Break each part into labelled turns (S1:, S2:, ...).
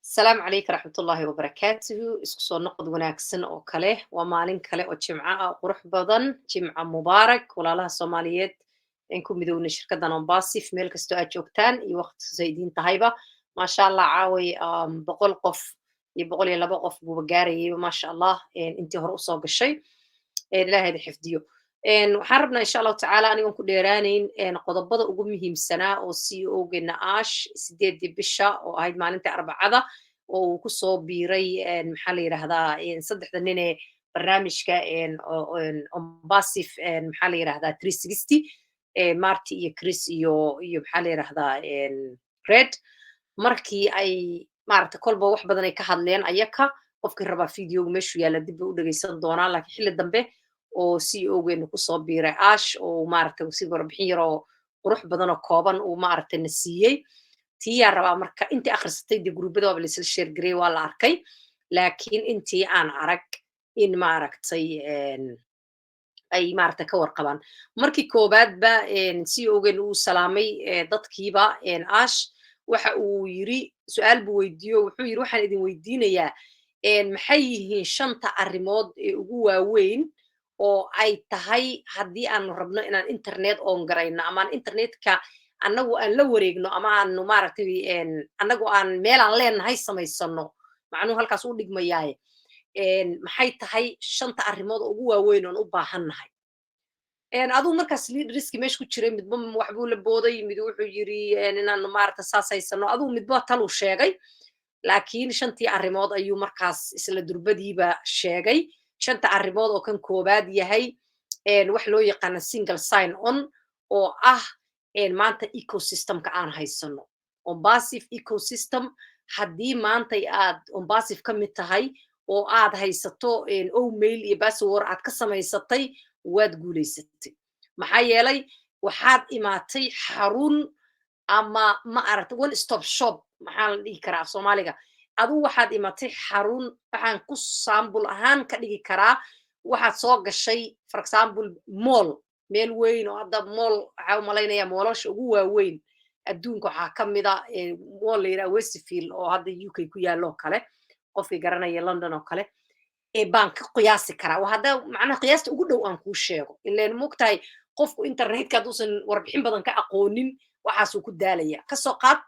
S1: Asalaamu calaykum raxmatullaahi wabarakaatuhu. Isku soo noqod wanaagsan oo kale. Waa maalin kale oo Jimco ah oo qurux badan. Jimca mubaarak, walaalaha Soomaaliyeed een ku midownay shirkaddan ONPASSIVE, meel kastoo aad joogtaan iyo waqti kastoo idiin tahayba. Maasha Allah, caaway 100 qof iyo 102 qof buuba gaarayayba, maasha Allah, intii hore usoo gashay. Ilaahay idin xifdiyo. Waxaan rabnaa, insha Allahu tacaala, anigoon ku dheeraanayn, qodobada ugu muhiimsanaa oo CEO-geena Ash 8-dii bisha oo ahayd maalinta Arbacada oo uu kusoo biiray, maxaa la yidhahdaa, saddexda nin ee barnaamijka ONPASSIVE, maxaa la yidhahdaa, 360, Marty iyo Chris iyo maxaa la yidhahdaa, Red. Markii ay maaragta kolba wax badan ay ka hadleen ayaka, qofkii rabaa videoga meeshuu yaalla dib bay u dhegeysan doonaa. Laakiin xilli dambe oo CEO-geenu kusoo biiray Ash oo maaragtay si warbixin yaroo qurux badan oo kooban uu maaragtay na siiyey, tiiyaa rabaa. Marka intii akhrisatay dee guruubada waaba laisla share garey, waa la arkay. Laakiin intii aan arag in maaragtay ay maaragtay ka warqabaan. Markii koowaadba CEO-geenu uu salaamay dadkiiba, Ash waxa uu yiri, su-aal buu weydiiyo, wuxuu yiri: "Waxaan idin weydiinayaa, maxay yihiin shanta arrimood ee ugu waaweyn oo ay tahay haddii aanu rabno inaan internet oon garayno ama aan internetka annagu aan la wareegno ama aanu maaragtay annagu aan meelaan leenahay samaysano?" Macnuhu halkaas u dhigmayaaye, maxay tahay shanta arrimood oo ugu waaweyn oon u baahannahay? Adigu markaas leaderski meesha ku jiray midba waxbuu la booday. Mid wuxuu yiri inaanu maaragta saas haysano. Adigu midba taluu sheegay, laakiin shantii arrimood ayuu markaas isla durbadiiba sheegay. Shanta arrimood oo kan koobaad yahay wax loo yaqaana single sign on, oo ah maanta ecosystemka aan haysano, ONPASSIVE ecosystem. Haddii maantay aad ONPASSIVE ka mid tahay oo aad haysato email iyo password aad ka samaysatay, waad guulaysatay. Maxaa yeelay, waxaad imaatay xarun ama ma aragta one stop shop, maxaa la dhihi karaa af Soomaaliga? Adigu waxaad imatay xarun. Waxaan ku sample ahaan ka dhigi karaa, waxaad soo gashay, for example, mall, meel weyn oo hadda mall waxaa umalaynaya mallasha ugu waaweyn adduunka waxaa ka mida mall la yidhaha Westfield oo hadda UK ku yaallo oo kale, qofkii garanaya London oo kale baan ka qiyaasi karaa. Waa hadda macnaha qiyaasta ugu dhow aan kuu sheego. Ileen mogtahay, qofku internetka hadduusan warbixin badan ka aqoonin, waxaasuu ku daalaya. Kasoo qaad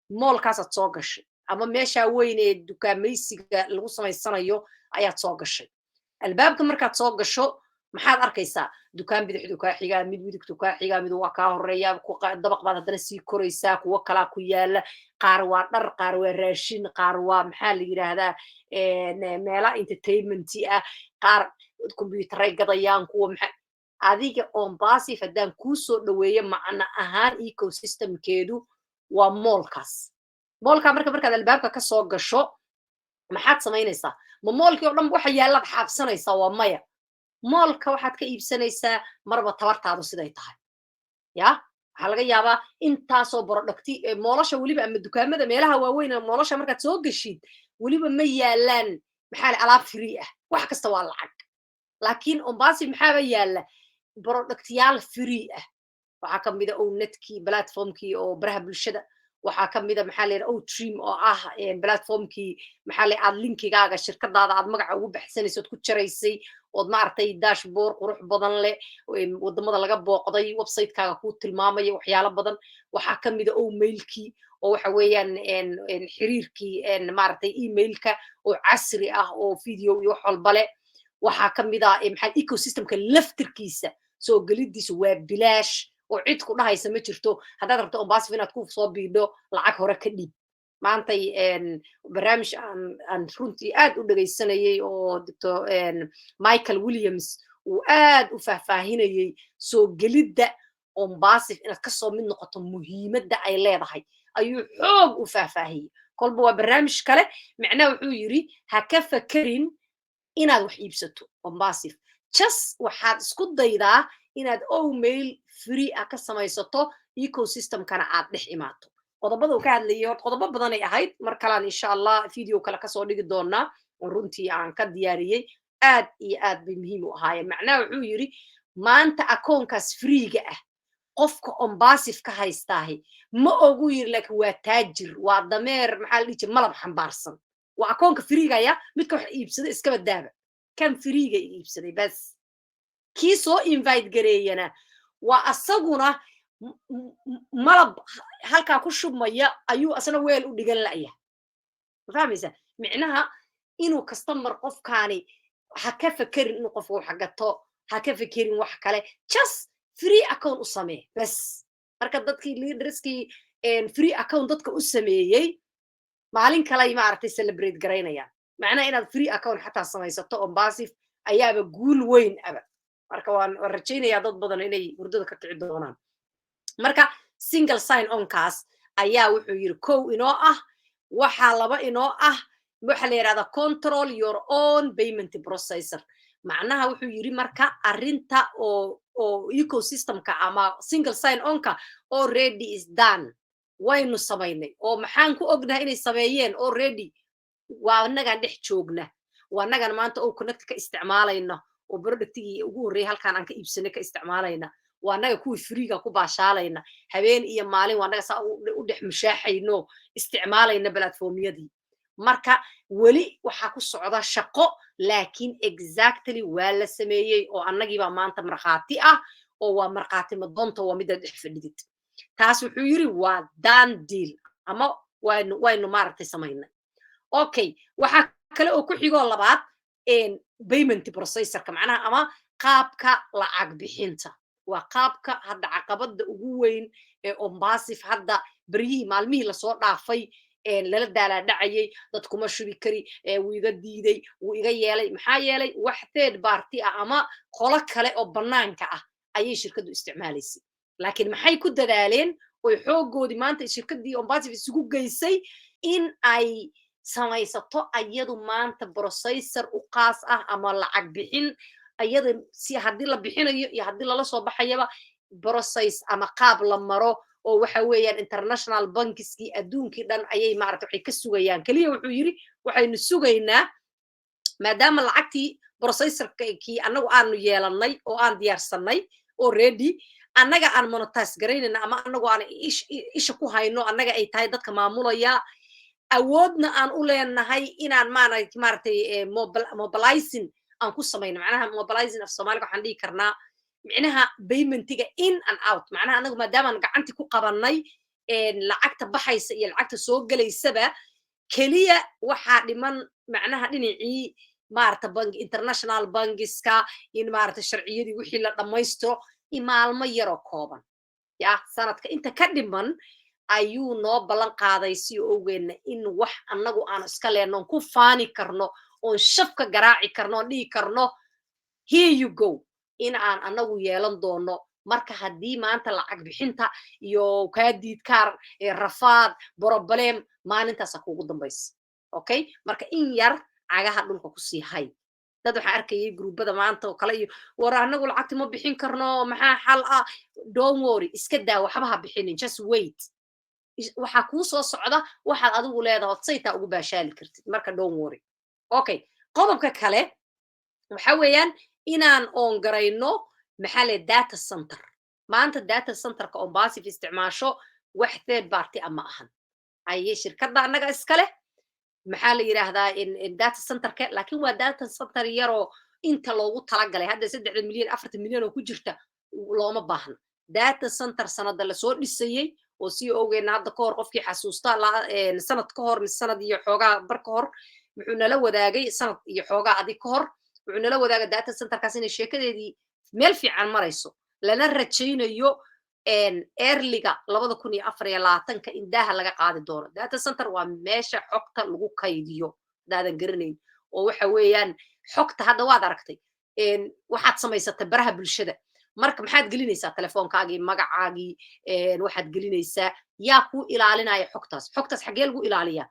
S1: mallkaasaad soo gashay ama meeshaa weyn ee dukaamaysiga lagu samaysanayo ayaad soo gashay. Albaabka markaad soo gasho, maxaad arkaysaa? Dukaan bidixdu kaa xigaa, mid midigtu kaa xigaa, mid waa kaa horeeya, dabaq baad haddana sii koraysaa, kuwo kalaa ku yaala. Qaar waa dhar, qaar waa raashin, qaar waa, maxaa la yidhaahdaa, meela entertainment ah, qaar computeray gadayaan, kuwa maxaa. Adiga ONPASSIVE haddaan kuu soo dhaweeyo, macno ahaan ecosystemkeedu waa mallkaas. Mallkaa marka markaad albaabka ka soo gasho, maxaad samaynaysaa? Ma mallkii oo dhan waxa yaalaad xaabsanaysaa? Waa maya. Mallka waxaad ka iibsanaysaa marba tabartaadu siday tahay. Ya waxaa laga yaabaa intaasoo producti mallasha weliba ama dukaamada meelaha waaweyn mallasha markaad soo gashid, weliba ma yaalaan, maxaa la, alaab free ah. Wax kasta waa lacag. Laakiin ONPASSIVE maxaaba yaalla? Productyaal free ah. Waxaa ka mida O-Netkii, platformkii oo baraha bulshada. Waxaa ka mida, maxaa la yidhaha, O-Stream oo ah platformkii, maxaa la, aad linkigaaga shirkadaada aad magaca ugu baxsanayso ood ku jaraysay, ood maaragtay dashboard qurux badan leh, wadamada laga booqday, websitekaaga kuu tilmaamaya waxyaalo badan. Waxaa ka mida O-Mailkii oo waxa weeyaan xiriirkii maaragtay emailka oo casri ah oo video iyo wax walba leh. Waxaa ka mid ah, maxaa, ecosystemka laftirkiisa soo gelidiisu waa bilaash oo cid ku dhahaysa ma jirto: "Haddaad rabto ONPASSIVE inaad ku soo biidho, lacag hore ka dhiib." Maantay barnaamij aan runtii aad u dhegaysanayay oo Doctor Michael Williams uu aad u faahfaahinayay soo gelidda ONPASSIVE, inaad kasoo mid noqoto muhiimadda ay leedahay, ayuu xoog u faahfaahiyey. Kolba waa barnaamij kale. Macnaha wuxuu yidhi: "Ha ka fakerin inaad wax iibsato ONPASSIVE, just waxaad isku daydaa inaad O-Mail free ah ka samaysato, ecosystemkana aad dhex imaato." Qodobada uu ka hadlayay horta qodobo badanay ahayd. Mar kalaan, insha Allah, video kale kasoo dhigi doonaa oo runtii aan ka diyaariyey. Aad iyo aad bay muhiim u ahaayeen. Macnaha wuxuu yidhi: maanta akoonkaas freega ah Qofka ONPASSIVE ka haystaahi ma ogu yiri, laakiin waa taajir, waa dameer, maxaa la dhihi jiray, malab xambaarsan. Waa akoonka free-gaya. Midka wax iibsada iskaba daaba, kan free-ga iibsaday bas. Kii soo invite gareeyana waa asaguna malab halkaa ku shubmaya ayuu asna weel u dhigan la'yahay. Ma fahmaysa micnaha? Inuu customer qofkaani ha ka fekerin inuu qofka wax gato, ha ka fekerin wax kale, just free account u samee bas. Marka dadkii leaderskii free account dadka u sameeyey maalin kaley maaragtay celebrate garaynayaan. Macnaha inaad free account xataa samaysato ONPASSIVE ayaaba guul weyn aba. Marka waan rajaynayaa dad badan inay hurdada ka kici doonaan. Marka single sign on kaas ayaa wuxuu yidhi kow inoo ah. Waxaa laba inoo ah waxa la yidhahdaa control your own payment processor. Macnaha wuxuu yidhi marka arrinta oo ecosystemka ama single sign onka already is done, waynu samaynay. Oo maxaan ku ognahay inay sameeyeen already? Waa annagaan dhex joogna, waa annagaan maanta O-Connect ka isticmaalayna oo productigii ugu horreeyay halkaan aan ka iibsanay ka isticmaalayna, waa annaga kuwii free-ga ku baashaalayna habeen iyo maalin, waa annaga saa u dhex mushaaxayno, isticmaalayna platformyadii. Marka weli waxaa ku socda shaqo, laakiin exactly waa la sameeyey oo annagiibaa maanta markhaati ah, oo waa markhaati madoonta, waa midaad dhex fadhidid. Taas wuxuu yidhi waa done deal ama waynu maaragtay samaynay. Okay, waxaa kale oo ku xigoo labaad payment processorka, macnaha ama qaabka lacag bixinta. Waa qaabka hadda caqabada ugu weyn ee ONPASSIVE hadda beryihii maalmihii lasoo dhaafay lala daalaadhacayay. Dad kuma shubi kari, wuu iga diiday, wuu iga yeelay. Maxaa yeelay wax third party ah ama qolo kale oo bannaanka ah ayay shirkaddu isticmaalaysay. Laakiin maxay ku dadaaleen oy xooggoodii maanta shirkaddii ONPASSIVE isugu geysay? In ay samaysato ayadu maanta processor u qaas ah ama lacag bixin ayada si haddii la bixinayo iyo haddii lala soo baxayaba process ama qaab la maro, oo waxa weeyaan international bankiskii adduunkii dhan ayay maarata waxay ka sugayaan. Keliya wuxuu yidhi waxaynu sugaynaa, maadaama lacagtii processorkii annagu aanu yeelannay oo aan diyaarsanay already, annaga aan monetize garaynayna ama annagu aan isha ku hayno, annaga ay tahay dadka maamulaya, awoodna aan u leenahay inaan maaragtay mobilizing aan ku samayno. Macnaha mobilizing af Soomaaliga waxaan dhihi karnaa micnaha paymentiga in and out. Macnaha annagu maadaamaan gacantii ku qabannay lacagta baxaysa iyo lacagta soo gelaysaba, keliya waxaa dhiman macnaha dhinacii maarata bank, international bankiska, in maarata sharciyadii wixii la dhammaystiro maalmo yaroo kooban ya sanadka inta ka dhiman ayuu noo ballan qaaday si ogeenna in wax annagu aanu iska leenno oon ku faani karno oon shafka garaaci karno oon dhihi karno "Here you go" in aan annagu yeelan doono. Marka haddii maanta lacag bixinta iyo kaadiid kaar rafaad problem maalintaasa kuugu dambaysa. Okay, marka in yar cagaha dhulka kusii hay. Dad waxaa arkayay groupbada maanta oo kale iyo war annagu lacagti ma bixin karno, maxaa xal ah? Don't worry, iska daa, waxba ha bixinin, just wait. Waxaa kuu soo socda waxaad adigu leedahay ood saytaa ugu baashaali kartid. Marka don't worry. Okay, qodobka kale waxa weeyaan inaan oon garayno maxaa le data center. Maanta data centerka ONPASSIVE isticmaasho wax third party ah ma ahan, aye shirkadda annaga iska leh. Maxaa la yidhaahdaa data centerka? Laakiin waa data center yaroo inta loogu talagalay. Hadda 3 milyan, 4 milyan oo ku jirta looma baahna data center. Sanada lasoo dhisayey oo si ogeyna hadda ka hor, qofkii xasuusta, sanad ka hor mise sanad iyo xoogaa bar ka hor wuxuu nala wadaagay, sanad iyo xoogaa adig ka hor wuxuu nala wadaagay data centerkaas inay sheekadeedii meel fiican marayso, lana rajaynayo earlyga 2024-ka in daaha laga qaadi doono. Data center waa meesha xogta lagu kaydiyo haddaadan garanayn, oo waxa weeyaan xogta hadda waad aragtay waxaad samaysatay baraha bulshada. Marka maxaad gelinaysaa? Telefoonkaagii, magacaagii waxaad gelinaysaa. Yaa kuu ilaalinaya xogtaas? Xogtaas xaggee lagu ilaaliyaa?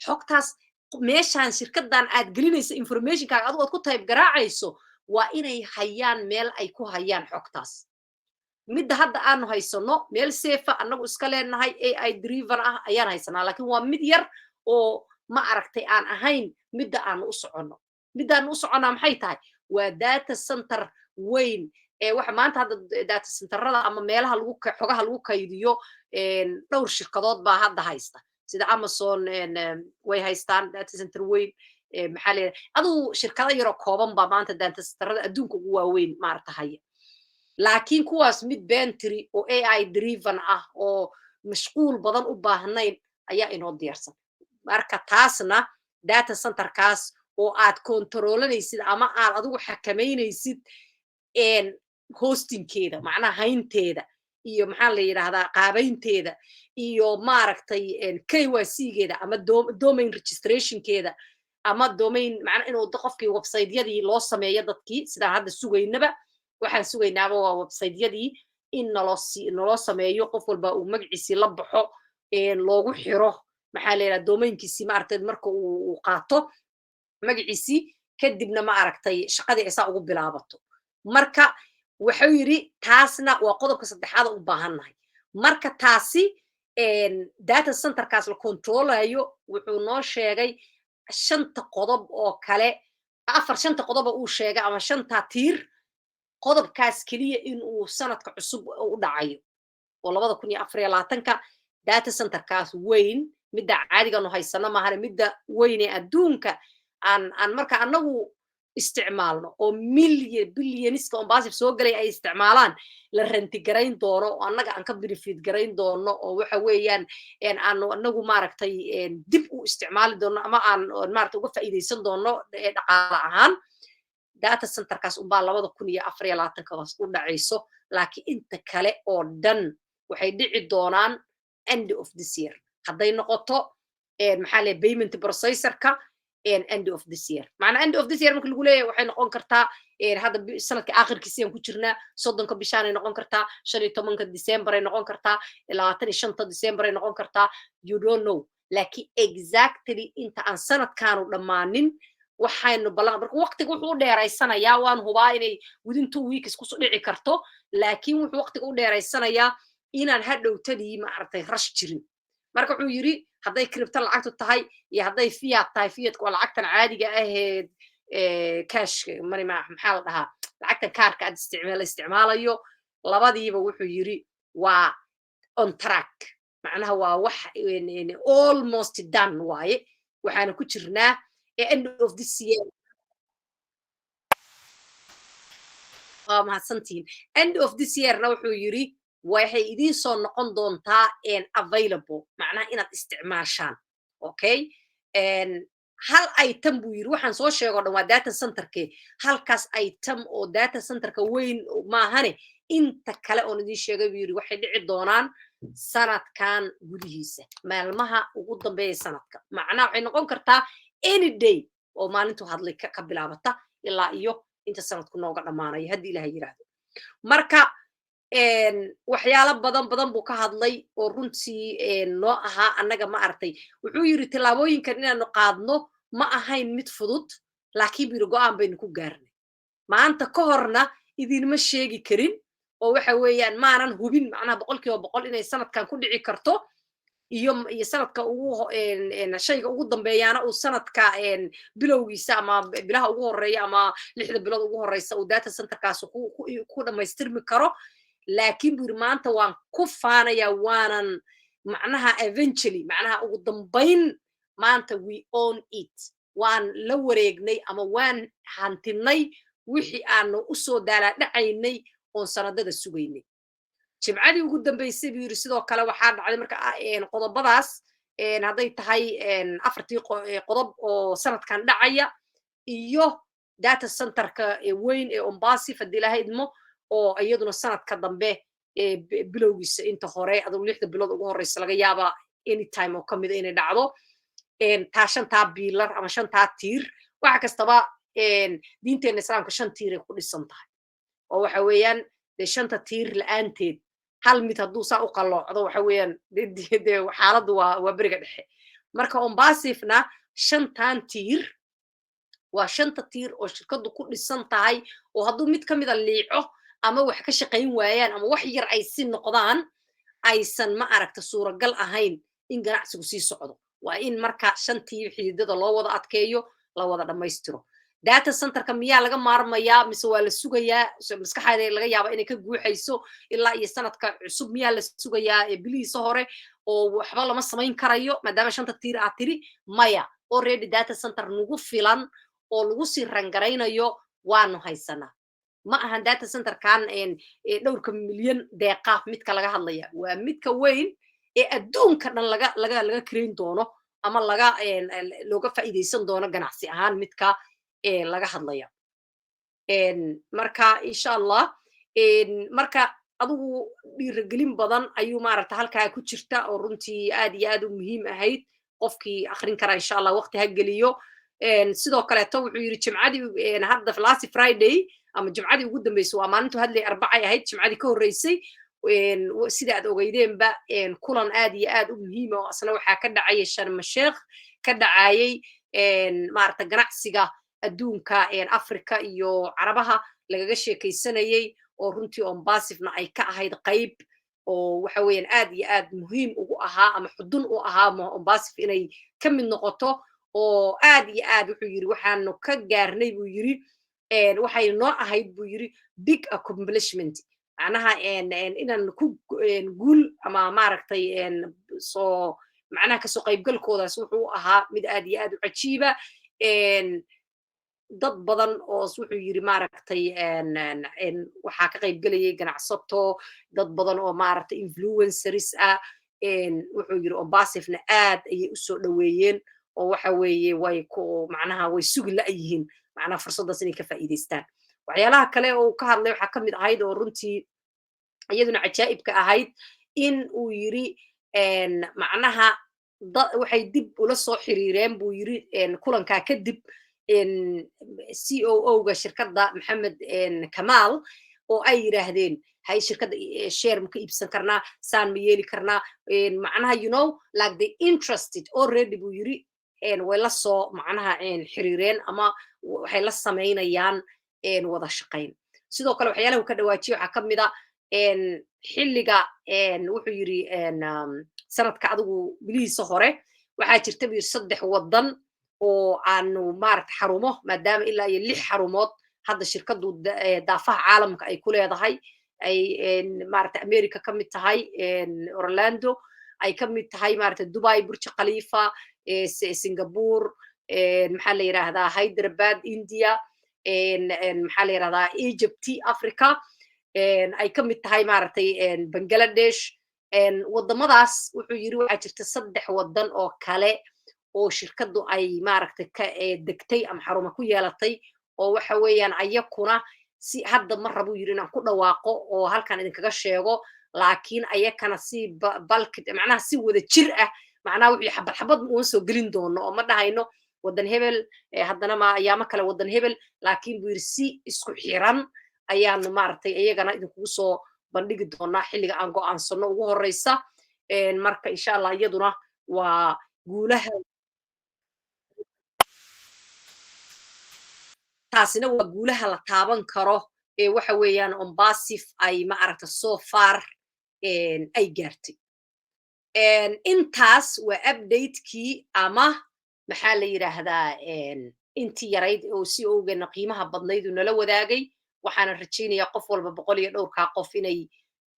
S1: Xogtaas meeshaan shirkaddan aad gelinaysa informationkaaga adigu aad ku type garaacayso waa inay hayaan meel ay ku hayaan xogtaas. Midda hadda aanu haysano meel safe ah annagu iska leenahay, AI driven ah ayaan haysanaa, laakiin waa mid yar oo ma aragtay aan ahayn midda aanu u soconno. Middaanu u soconnaa maxay tahay? Waa data center weyn. Waxa maanta hadda data centerada ama meelaha lagu xogaha lagu kaydiyo dhowr shirkadood baa hadda haysta, sida Amazon way haystaan data center weyn. Maxaa la adigu, shirkado yaroo kooban baa maanta data centerada adduunka ugu waaweyn maarata haya. Laakiin kuwaas mid Bantry oo AI driven ah oo mashquul badan u baahnayn ayaa inoo diyaarsan. Marka taasna data centerkaas oo aad controlanaysid ama aad adigu xakamaynaysid hostingkeeda, macnaha haynteeda iyo, maxaa la yidhahdaa, qaabaynteeda iyo, maaragtay, KYC-geeda ama domain registrationkeeda ama domain, macnaa inuu qofkii websiteyadii loo sameeyo dadkii. Sidaan hadda sugaynaba, waxaan sugaynaaba waa websiteyadii in naloo sameeyo, qof walba uu magaciisii la baxo, loogu xiro, maxaa la yidhaha, domainkiisii, maaragtay, marka uu qaato magaciisii kadibna, ma aragtay, shaqadii ay saa ugu bilaabato. Marka wuxuu yidhi taasna waa qodobka saddexaad u baahannahay. Marka taasi data centerkaas la controlayo, wuxuu noo sheegay shanta qodob oo kale, afar, shanta qodoba uu sheegay ama shanta tiir, qodobkaas keliya in uu sanadka cusub u dhacayo oo 2024-ka data centerkaas weyn, midda caadigaanu haysano maahane, midda weyn ee adduunka aan marka annagu isticmaalno oo milyan bilyaniska ONPASSIVE soo galay ay isticmaalaan, la rent garayn doono oo annaga aan ka benefit garayn doono, oo waxa weeyaan aanu anagu, maaragtay, dib u isticmaali doono ama aan, maaragtay, uga faa'iidaysan doono dhaqaale ahaan. Data centerkaas unbaa 2024-kaas u dhacayso, laakiin inta kale oo dhan waxay dhici doonaan end of this year. Hadday noqoto, maxaa leeyahay, payment processorka, end of this year. Macnaa end of this year marka lagu leeyahay, waxay noqon kartaa hadda sanadka aakhirkiisi aan ku jirnaa, 30-ka bishaanay noqon kartaa, 15-ka December ay noqon kartaa, 25-ta December ay noqon kartaa, you don't know. Laakiin exactly inta aan sanadkaanu dhammaanin waxaynu ballan. Marka waqtiga wuxuu u dheeraysanayaa, waan hubaa inay within 2 weeks kusoo dhici karto, laakiin wuxuu waqtiga u dheeraysanayaa inaan hadhowtadii, maaragtay, rush jirin. Marka wuxuu yidhi hadday crypto lacagtu tahay iyo hadday fiat tahay, fiatka waa lacagtan caadiga aheed, cash money, maxaa la dhahaa, lacagtan kaarka aad isticmaal isticmaalayo, labadiiba wuxuu yidhi waa on track. Macnaha waa wax almost done waaye. Waxaana ku jirnaa end of this year. Waa mahadsantihiin. End of this yearna wuxuu yidhi waxay idiin soo noqon doontaa available, macnaha inaad isticmaashaan. Okay, hal item buu yidhi waxaan soo sheego dhan waa data centerke. Halkaas item oo data centerka weyn maahane, inta kale oon idiin sheegay, buu yidhi, waxay dhici doonaan sanadkan gudihiisa, maalmaha ugu dambeeya sanadka. Macnaha waxay noqon kartaa any day oo maalintu hadlay ka bilaabata ilaa iyo inta sanadku nooga dhammaanayo, haddii Ilaha yidhaahdo. Marka waxyaalo badan badan buu ka hadlay oo runtii noo ahaa annaga, ma aragtay. Wuxuu yidhi tallaabooyinkan inaanu qaadno ma ahayn mid fudud, laakiin buu yidhi go'aan baynu ku gaarnay. Maanta ka horna idinma sheegi karin oo waxa weeyaan maanan hubin, macnaha 100% inay sanadkan ku dhici karto iyo sanadka ugu shayga ugu dambeeyaana uu sanadka bilowgiisa ama bilaha ugu horeeya ama 6-da bilood ugu horeysa uu data centerkaas ku dhammaystirmi karo. Laakiin buu yidhi maanta waan ku faanayaa, waanan macnaha eventually, macnaha ugu dambayn, maanta we own it, waan la wareegnay ama waan hantinay wixii aanu usoo daalaadhacaynay oon sanadada sugaynay. Jimcadii ugu dambeysay, buu yidhi, sidoo kale waxaa dhacday marka qodobadaas, hadday tahay afartii qodob oo sanadkan dhacaya iyo data centerka weyn ee ONPASSIVE, haddii Ilaahay idmo, oo iyaduna sanadka dambe bilowgiisa, inta hore adugu 6-da bilood ugu horeysa laga yaaba anytime oo kamida inay dhacdo. Taa shantaa pillar ama shantaa tiir, waxa kastaba diinteena Islaamka shan tiiray ku dhisan tahay, oo waxa weeyaan dee shanta tiir la-aanteed hal mid hadduu saa u qalloocdo, waxa weeyaan dee xaaladdu waa beriga dhexe. Marka ONPASSIVE-na shantan tiir waa shanta tiir oo shirkaddu ku dhisan tahay, oo hadduu mid ka mida liico ama wax ka shaqayn waayaan ama wax yar ay si noqdaan, aysan, ma aragta, suuragal ahayn in ganacsigu sii socdo. Waa in marka shantii xididada loo wada adkeeyo, la wada dhammaystiro. Data centerka miyaa laga maarmayaa mise waa la sugayaa? Maskaxaada laga yaaba inay ka guuxayso ilaa iyo sanadka cusub. Miyaa la sugayaa bilihiisa hore oo waxba lama samayn karayo maadaama shanta tiir aad tiri? Maya, already data center nagu filan oo lagu sii rangaraynayo waanu haysanaa. Ma ahan data centerkan dhowrka milyan deeqa. Midka laga hadlaya waa midka weyn ee adduunka dhan laga karayn doono ama laga looga faa'iidaysan doono ganacsi ahaan, midka laga hadlaya. Marka insha Allah, marka adigu dhiirigelin badan ayuu maaragta halkaa ku jirta oo runtii aad iyo aad u muhiim ahayd. Qofkii akrin kara, insha Allah, waqti ha geliyo. Sidoo kaleeto wuxuu yidhi jimcadii hadda, last Friday ama jimcadii ugu dambeysay, waa maalintu hadlay, Arbacay ahayd jimcadii ka horreysay, sida aad ogeydeenba, kulan aad iyo aad u muhiima oo asna waxaa ka dhacayay Sharma Sheekh, ka dhacayay maaragta ganacsiga adduunka, Africa iyo Carabaha lagaga sheekaysanayay, oo runtii ONPASSIVEna ay ka ahayd qayb oo waxa weeyaan aad iyo aad muhiim ugu ahaa ama xudun u ahaa ONPASSIVE inay ka mid noqoto. Oo aad iyo aad wuxuu yidhi waxaanu ka gaarnay, buu yidhi, waxay noo ahayd, buu yidhi, big accomplishment, macnaha inaan ku guul ama maaragtay soo macnaha kasoo qaybgalkoodaas wuxuu ahaa mid aad iyo aad u cajiiba. Dad badan oo wuxuu yidhi maaragtay waxaa ka qaybgelayay ganacsato, dad badan oo maaragtay influencers ah. Wuxuu yidhi ONPASSIVEna aad ayay usoo dhoweeyeen oo waxa weeye way ku macnaha way sugi la'yihiin macnaha fursaddaas inay ka faa'iidaystaan. Waxyaalaha kale oo uu ka hadlay waxaa ka mid ahayd oo runtii iyaduna cajaa'ibka ahayd in uu yidhi macnaha waxay dib ula soo xiriireen, buu yidhi, kulankaa kadib COO-ga shirkadda, Maxamed Kamaal, oo ay yidhaahdeen: "Hay, shirkadda share ma ka iibsan karnaa? Saan ma yeeli karnaa?" Macnaha like they interested already, buu yidhi, way la soo macnaha xiriireen ama waxay la samaynayaan wada shaqayn. Sidoo kale waxyaalaha uu ka dhawaajiyey waxaa ka mid a xilliga, wuxuu yidhi, sanadka adigu bilihiisa hore waxaa jirta, buu yidhi, saddex waddan oo aanu maaragta xarumo, maadaama ilaa iyo lix xarumood hadda shirkaddu daafaha caalamka ay ku leedahay, ay maaragta America ka mid tahay, Orlando ay ka mid tahay, maaragta Dubai, Burj Khalifa, Singapore, maxaa la yidhaahdaa, Hyderabad, India, maxaa la yidhahdaa, Egypt, Africa ay ka mid tahay, maaragtay Bangladesh. Waddamadaas wuxuu yidhi waxaa jirta saddex waddan oo kale oo shirkaddu ay maaragtay ka degtay ama xaruma ku yeelatay, oo waxa weeyaan ayakuna si hadda ma rabuu yidhi inaan ku dhawaaqo oo halkan idinkaga sheego, laakiin ayakana si balkid macnaha si wada jir ah, macnaha wuxuu xabad xabad uma soo gelin doono oo ma dhahayno waddan hebel, haddana ma ayaamo kale waddan hebel, laakiin buu yidhi si isku xiran ayaanu maaragtay iyagana idinkugu soo bandhigi doonaa xilliga aan go'aansano ugu horeysa. Marka insha Allah iyaduna waa guulaha, taasina waa guulaha la taaban karo ee waxa weeyaan ONPASSIVE ay ma aragta so far ay gaartay. Intaas waa updatekii ama maxaa la yidhaahdaa intii yarayd oo si owgeena qiimaha badnayd uu nala wadaagay. Waxaana rajaynayaa qof walba, boqol iyo dhowrkaa qof, inay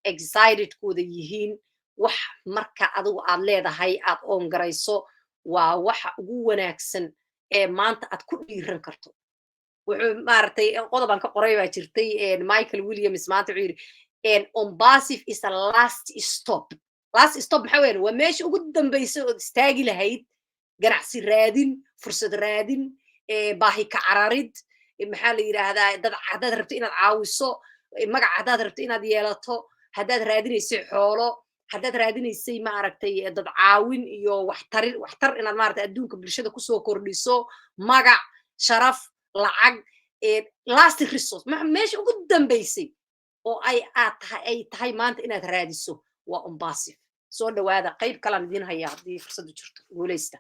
S1: excited kuwada yihiin. Wax marka adigu aad leedahay aad oon garayso waa waxa ugu wanaagsan ee maanta aad ku dhiiran karto. Wuxuu maaragtay qodobaan ka qoray baa jirtay, Michael Williams maanta wuxuu yidhi: "ONPASSIVE is a last stop." Last stop maxaa weeyaan? Waa meesha ugu dambaysa ood istaagi lahayd ganacsi raadin, fursad raadin, baahi ka cararid, maxaa la yidhaahdaa, dad haddaad rabto inaad caawiso, magac haddaad rabto inaad yeelato, haddaad raadinaysay xoolo, haddaad raadinaysay maaragtay dad caawin iyo waxtarin, waxtar inaad maaragtay adduunka bulshada kusoo kordhiso, magac, sharaf, lacag, last resource, meesha ugu dambaysay oo ay aad tahay ay tahay maanta inaad raadiso waa ONPASSIVE. Soo dhawaada, qayb kalaan idiin hayaa haddii fursaddu jirto. Guulaysta.